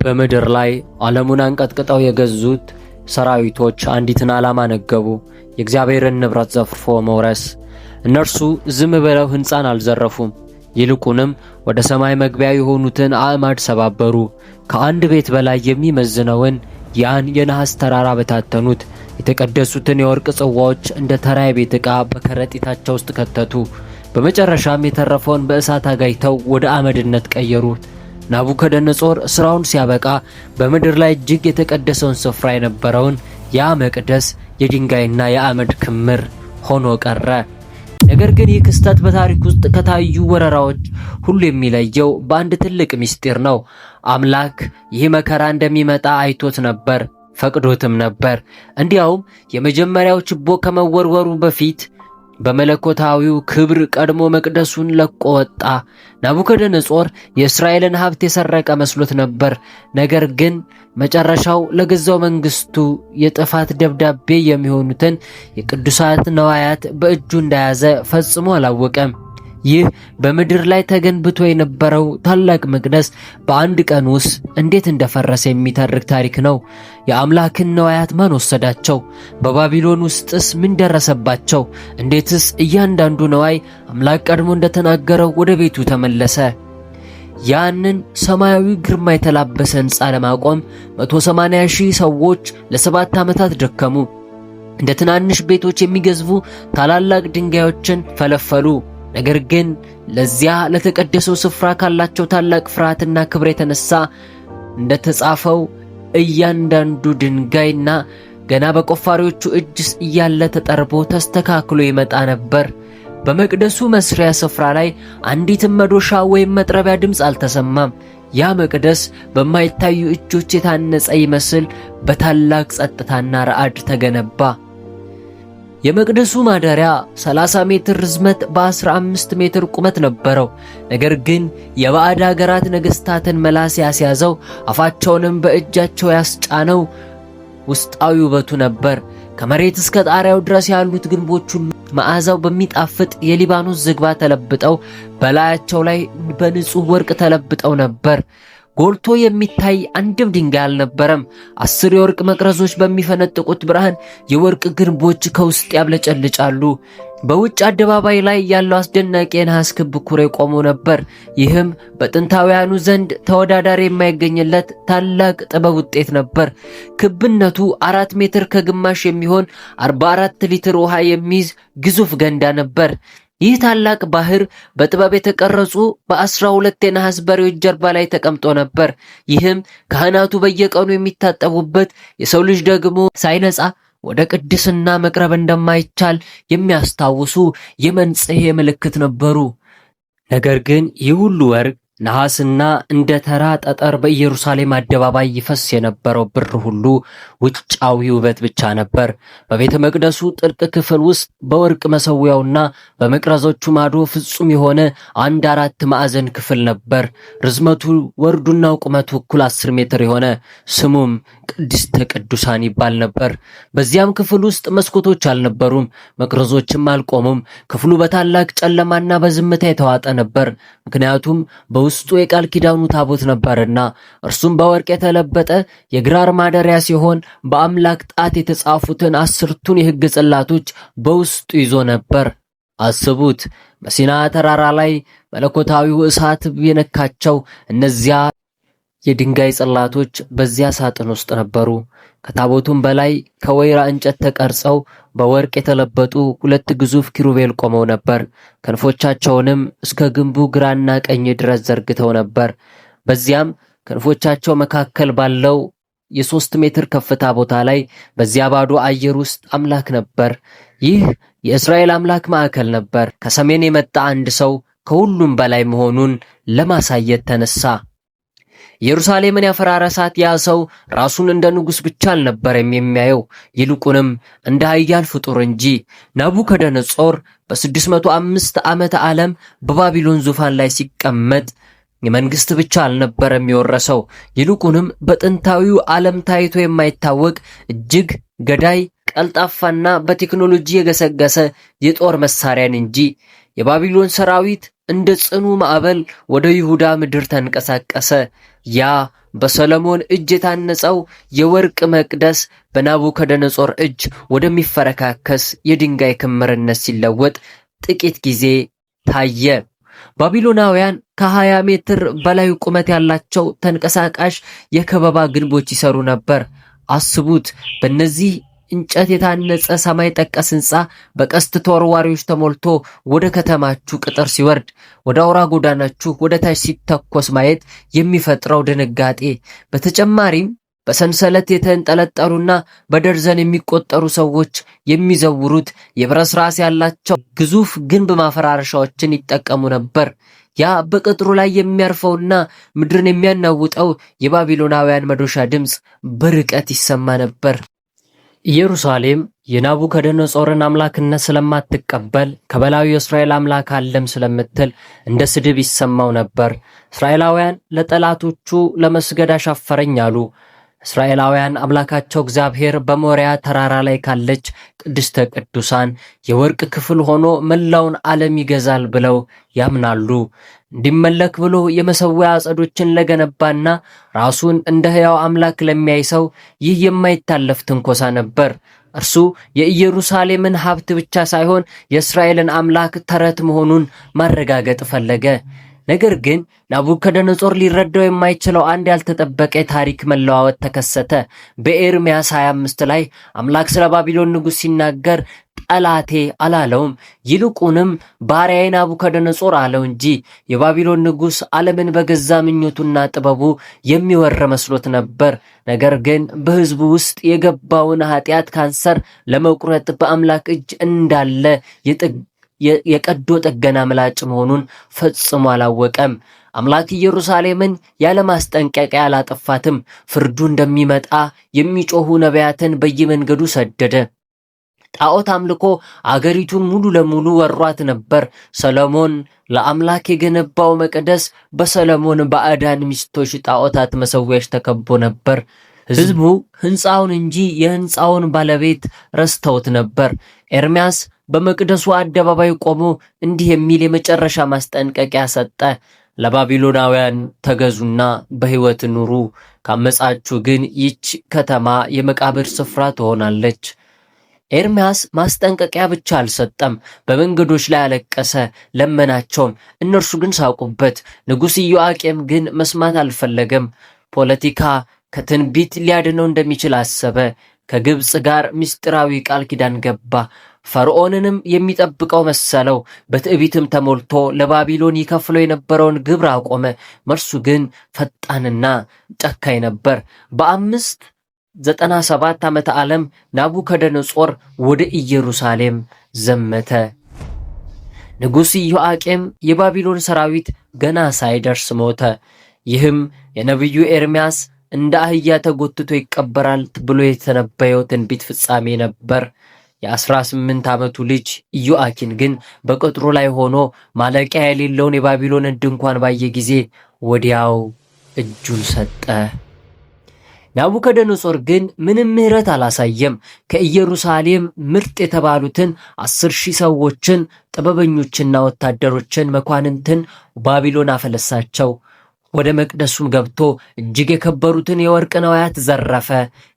በምድር ላይ ዓለሙን አንቀጥቅጠው የገዙት ሰራዊቶች አንዲትን ዓላማ ነገቡ፤ የእግዚአብሔርን ንብረት ዘርፎ መውረስ። እነርሱ ዝም ብለው ሕንፃን አልዘረፉም። ይልቁንም ወደ ሰማይ መግቢያ የሆኑትን አዕማድ ሰባበሩ። ከአንድ ቤት በላይ የሚመዝነውን ያን የነሐስ ተራራ በታተኑት። የተቀደሱትን የወርቅ ጽዋዎች እንደ ተራ የቤት ዕቃ በከረጢታቸው ውስጥ ከተቱ። በመጨረሻም የተረፈውን በእሳት አጋይተው ወደ አመድነት ቀየሩት። ናቡከደነጾር ስራውን ሲያበቃ በምድር ላይ እጅግ የተቀደሰውን ስፍራ የነበረውን ያ መቅደስ የድንጋይና የአመድ ክምር ሆኖ ቀረ። ነገር ግን ይህ ክስተት በታሪክ ውስጥ ከታዩ ወረራዎች ሁሉ የሚለየው በአንድ ትልቅ ምስጢር ነው። አምላክ ይህ መከራ እንደሚመጣ አይቶት ነበር፣ ፈቅዶትም ነበር። እንዲያውም የመጀመሪያው ችቦ ከመወርወሩ በፊት በመለኮታዊው ክብር ቀድሞ መቅደሱን ለቆ ወጣ። ናቡከደነጾር የእስራኤልን ሀብት የሰረቀ መስሎት ነበር። ነገር ግን መጨረሻው ለገዛው መንግስቱ የጥፋት ደብዳቤ የሚሆኑትን የቅዱሳት ነዋያት በእጁ እንደያዘ ፈጽሞ አላወቀም። ይህ በምድር ላይ ተገንብቶ የነበረው ታላቅ መቅደስ በአንድ ቀን ውስጥ እንዴት እንደፈረሰ የሚተርክ ታሪክ ነው። የአምላክን ነዋያት ማን ወሰዳቸው? በባቢሎን ውስጥስ ምን ደረሰባቸው? እንዴትስ እያንዳንዱ ነዋይ አምላክ ቀድሞ እንደተናገረው ወደ ቤቱ ተመለሰ? ያንን ሰማያዊ ግርማ የተላበሰ ሕንፃ ለማቆም 180 ሺህ ሰዎች ለ7 ዓመታት ደከሙ። እንደ ትናንሽ ቤቶች የሚገዝፉ ታላላቅ ድንጋዮችን ፈለፈሉ። ነገር ግን ለዚያ ለተቀደሰው ስፍራ ካላቸው ታላቅ ፍርሃትና ክብር የተነሳ እንደተጻፈው እያንዳንዱ ድንጋይና ገና በቆፋሪዎቹ እጅ እያለ ተጠርቦ ተስተካክሎ ይመጣ ነበር። በመቅደሱ መስሪያ ስፍራ ላይ አንዲትም መዶሻ ወይም መጥረቢያ ድምፅ አልተሰማም። ያ መቅደስ በማይታዩ እጆች የታነጸ ይመስል በታላቅ ጸጥታና ረዓድ ተገነባ። የመቅደሱ ማደሪያ 30 ሜትር ርዝመት በ15 ሜትር ቁመት ነበረው። ነገር ግን የባዕድ ሀገራት ነገሥታትን መላስ ያስያዘው፣ አፋቸውንም በእጃቸው ያስጫነው ውስጣዊ ውበቱ ነበር። ከመሬት እስከ ጣሪያው ድረስ ያሉት ግንቦች ሁሉ መዓዛው በሚጣፍጥ የሊባኖስ ዝግባ ተለብጠው በላያቸው ላይ በንጹህ ወርቅ ተለብጠው ነበር። ጎልቶ የሚታይ አንድም ድንጋይ አልነበረም። 10 የወርቅ መቅረዞች በሚፈነጥቁት ብርሃን የወርቅ ግንቦች ከውስጥ ያብለጨልጫሉ። በውጭ አደባባይ ላይ ያለው አስደናቂ የነሐስ ክብ ኩሬ ቆሞ ነበር። ይህም በጥንታውያኑ ዘንድ ተወዳዳሪ የማይገኝለት ታላቅ ጥበብ ውጤት ነበር። ክብነቱ 4 ሜትር ከግማሽ የሚሆን 44 ሊትር ውሃ የሚይዝ ግዙፍ ገንዳ ነበር። ይህ ታላቅ ባህር በጥበብ የተቀረጹ በ12 የነሐስ በሬዎች ጀርባ ላይ ተቀምጦ ነበር። ይህም ካህናቱ በየቀኑ የሚታጠቡበት፣ የሰው ልጅ ደግሞ ሳይነጻ ወደ ቅድስና መቅረብ እንደማይቻል የሚያስታውሱ የመንጽሔ ምልክት ነበሩ። ነገር ግን ይህ ሁሉ ወርቅ፣ ነሐስና እንደ ተራ ጠጠር በኢየሩሳሌም አደባባይ ይፈስ የነበረው ብር ሁሉ ውጫዊ ውበት ብቻ ነበር። በቤተ መቅደሱ ጥልቅ ክፍል ውስጥ በወርቅ መሠዊያውና በመቅረዞቹ ማዶ ፍጹም የሆነ አንድ አራት ማዕዘን ክፍል ነበር። ርዝመቱ፣ ወርዱና ቁመቱ እኩል 10 ሜትር የሆነ፣ ስሙም ቅድስተ ቅዱሳን ይባል ነበር። በዚያም ክፍል ውስጥ መስኮቶች አልነበሩም፣ መቅረዞችም አልቆሙም። ክፍሉ በታላቅ ጨለማና በዝምታ የተዋጠ ነበር። ምክንያቱም በውስጡ የቃል ኪዳኑ ታቦት ነበርና፣ እርሱም በወርቅ የተለበጠ የግራር ማደሪያ ሲሆን በአምላክ ጣት የተጻፉትን 10ቱን የሕግ ጽላቶች በውስጡ ይዞ ነበር። አስቡት፣ በሲና ተራራ ላይ መለኮታዊው እሳት የነካቸው እነዚያ የድንጋይ ጽላቶች በዚያ ሳጥን ውስጥ ነበሩ። ከታቦቱም በላይ ከወይራ እንጨት ተቀርጸው በወርቅ የተለበጡ ሁለት ግዙፍ ኪሩቤል ቆመው ነበር። ክንፎቻቸውንም እስከ ግንቡ ግራና ቀኝ ድረስ ዘርግተው ነበር። በዚያም ክንፎቻቸው መካከል ባለው የ3 ሜትር ከፍታ ቦታ ላይ በዚያ ባዶ አየር ውስጥ አምላክ ነበር። ይህ የእስራኤል አምላክ ማዕከል ነበር። ከሰሜን የመጣ አንድ ሰው ከሁሉም በላይ መሆኑን ለማሳየት ተነሳ። ኢየሩሳሌምን ያፈራረሳት ያ ሰው ራሱን እንደ ንጉሥ ብቻ አልነበረም የሚያየው፣ ይልቁንም እንደ ኃያል ፍጡር እንጂ። ናቡከደነጾር በ605 ዓመተ ዓለም በባቢሎን ዙፋን ላይ ሲቀመጥ የመንግስት ብቻ አልነበረም የወረሰው፣ ይልቁንም በጥንታዊው ዓለም ታይቶ የማይታወቅ እጅግ ገዳይ፣ ቀልጣፋና በቴክኖሎጂ የገሰገሰ የጦር መሳሪያን እንጂ። የባቢሎን ሰራዊት እንደ ጽኑ ማዕበል ወደ ይሁዳ ምድር ተንቀሳቀሰ። ያ በሰሎሞን እጅ የታነጸው የወርቅ መቅደስ በናቡከደነፆር እጅ ወደሚፈረካከስ የድንጋይ ክምርነት ሲለወጥ ጥቂት ጊዜ ታየ። ባቢሎናውያን ከ20 ሜትር በላይ ቁመት ያላቸው ተንቀሳቃሽ የከበባ ግንቦች ይሰሩ ነበር። አስቡት፣ በእነዚህ እንጨት የታነጸ ሰማይ ጠቀስ ሕንፃ በቀስት ተወርዋሪዎች ተሞልቶ ወደ ከተማችሁ ቅጥር ሲወርድ፣ ወደ አውራ ጎዳናችሁ ወደ ታች ሲተኮስ ማየት የሚፈጥረው ድንጋጤ። በተጨማሪም በሰንሰለት የተንጠለጠሉና በደርዘን የሚቆጠሩ ሰዎች የሚዘውሩት የብረት ራስ ያላቸው ግዙፍ ግንብ ማፈራረሻዎችን ይጠቀሙ ነበር። ያ በቅጥሩ ላይ የሚያርፈውና ምድርን የሚያናውጠው የባቢሎናውያን መዶሻ ድምፅ በርቀት ይሰማ ነበር። ኢየሩሳሌም የናቡከደነጾርን አምላክነት ስለማትቀበል ከበላዩ የእስራኤል አምላክ አለም ስለምትል እንደ ስድብ ይሰማው ነበር። እስራኤላውያን ለጠላቶቹ ለመስገድ አሻፈረኝ አሉ። እስራኤላውያን አምላካቸው እግዚአብሔር በሞሪያ ተራራ ላይ ካለች ቅድስተ ቅዱሳን የወርቅ ክፍል ሆኖ መላውን ዓለም ይገዛል ብለው ያምናሉ። እንዲመለክ ብሎ የመሠዊያ አጸዶችን ለገነባና ራሱን እንደ ሕያው አምላክ ለሚያይ ሰው ይህ የማይታለፍ ትንኮሳ ነበር። እርሱ የኢየሩሳሌምን ሀብት ብቻ ሳይሆን የእስራኤልን አምላክ ተረት መሆኑን ማረጋገጥ ፈለገ። ነገር ግን ናቡከደነጾር ሊረዳው የማይችለው አንድ ያልተጠበቀ የታሪክ መለዋወጥ ተከሰተ። በኤርምያስ 25 ላይ አምላክ ስለ ባቢሎን ንጉሥ ሲናገር ጠላቴ አላለውም፣ ይልቁንም ባሪያዬ ናቡከደነጾር አለው እንጂ። የባቢሎን ንጉሥ ዓለምን በገዛ ምኞቱና ጥበቡ የሚወር መስሎት ነበር። ነገር ግን በሕዝቡ ውስጥ የገባውን ኃጢአት ካንሰር ለመቁረጥ በአምላክ እጅ እንዳለ የቀዶ ጥገና ምላጭ መሆኑን ፈጽሞ አላወቀም። አምላክ ኢየሩሳሌምን ያለ ማስጠንቀቂያ አላጠፋትም። ፍርዱ እንደሚመጣ የሚጮኹ ነቢያትን በየመንገዱ ሰደደ። ጣዖት አምልኮ አገሪቱን ሙሉ ለሙሉ ወሯት ነበር። ሰሎሞን ለአምላክ የገነባው መቅደስ በሰሎሞን ባዕዳን ሚስቶች ጣዖታት መሠዊያዎች ተከቦ ነበር። ሕዝቡ ሕንፃውን እንጂ የሕንፃውን ባለቤት ረስተውት ነበር። ኤርምያስ በመቅደሱ አደባባይ ቆሞ እንዲህ የሚል የመጨረሻ ማስጠንቀቂያ ሰጠ። ለባቢሎናውያን ተገዙና በሕይወት ኑሩ፣ ካመጻችሁ ግን ይህች ከተማ የመቃብር ስፍራ ትሆናለች። ኤርምያስ ማስጠንቀቂያ ብቻ አልሰጠም። በመንገዶች ላይ አለቀሰ፣ ለመናቸውም። እነርሱ ግን ሳቁበት። ንጉሥ ኢዮአቄም ግን መስማት አልፈለገም። ፖለቲካ ከትንቢት ሊያድነው እንደሚችል አሰበ። ከግብፅ ጋር ምስጢራዊ ቃል ኪዳን ገባ። ፈርዖንንም የሚጠብቀው መሰለው። በትዕቢትም ተሞልቶ ለባቢሎን ይከፍለው የነበረውን ግብር አቆመ። መልሱ ግን ፈጣንና ጨካኝ ነበር። በ597 ዓመተ ዓለም ናቡከደነጾር ወደ ኢየሩሳሌም ዘመተ። ንጉሥ ኢዮአቄም የባቢሎን ሰራዊት ገና ሳይደርስ ሞተ። ይህም የነቢዩ ኤርምያስ እንደ አህያ ተጎትቶ ይቀበራል ብሎ የተነበየው ትንቢት ፍጻሜ ነበር። የ18 ዓመቱ ልጅ ኢዮአኪን ግን በቅጥሩ ላይ ሆኖ ማለቂያ የሌለውን የባቢሎንን ድንኳን ባየ ጊዜ ወዲያው እጁን ሰጠ። ናቡከደነጾር ግን ምንም ምሕረት አላሳየም። ከኢየሩሳሌም ምርጥ የተባሉትን 10,000 ሰዎችን፣ ጥበበኞችና ወታደሮችን፣ መኳንንትን ባቢሎን አፈለሳቸው። ወደ መቅደሱም ገብቶ እጅግ የከበሩትን የወርቅ ነዋያት ዘረፈ።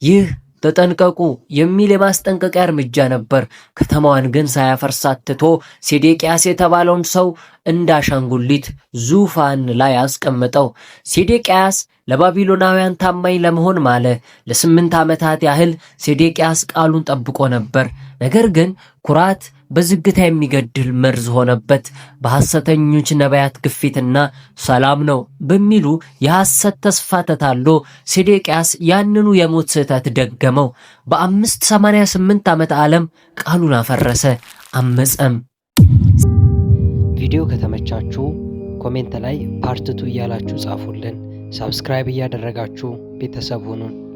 ይህ ተጠንቀቁ የሚል የማስጠንቀቂያ እርምጃ ነበር። ከተማዋን ግን ሳያፈርሳት ትቶ ሴዴቅያስ የተባለውን ሰው እንደ አሻንጉሊት ዙፋን ላይ አስቀመጠው። ሴዴቅያስ ለባቢሎናውያን ታማኝ ለመሆን ማለ። ለ8 ዓመታት ያህል ሴዴቅያስ ቃሉን ጠብቆ ነበር። ነገር ግን ኩራት በዝግታ የሚገድል መርዝ ሆነበት። በሐሰተኞች ነቢያት ግፊትና ሰላም ነው በሚሉ የሐሰት ተስፋ ተታሎ ሴዴቅያስ ያንኑ የሞት ስህተት ደገመው። በ588 ዓመተ ዓለም ቃሉን አፈረሰ፣ አመፀም። ቪዲዮ ከተመቻችሁ comment ላይ part 2 እያላችሁ ጻፉልን። Subscribe እያደረጋችሁ ቤተሰብ ሁኑን።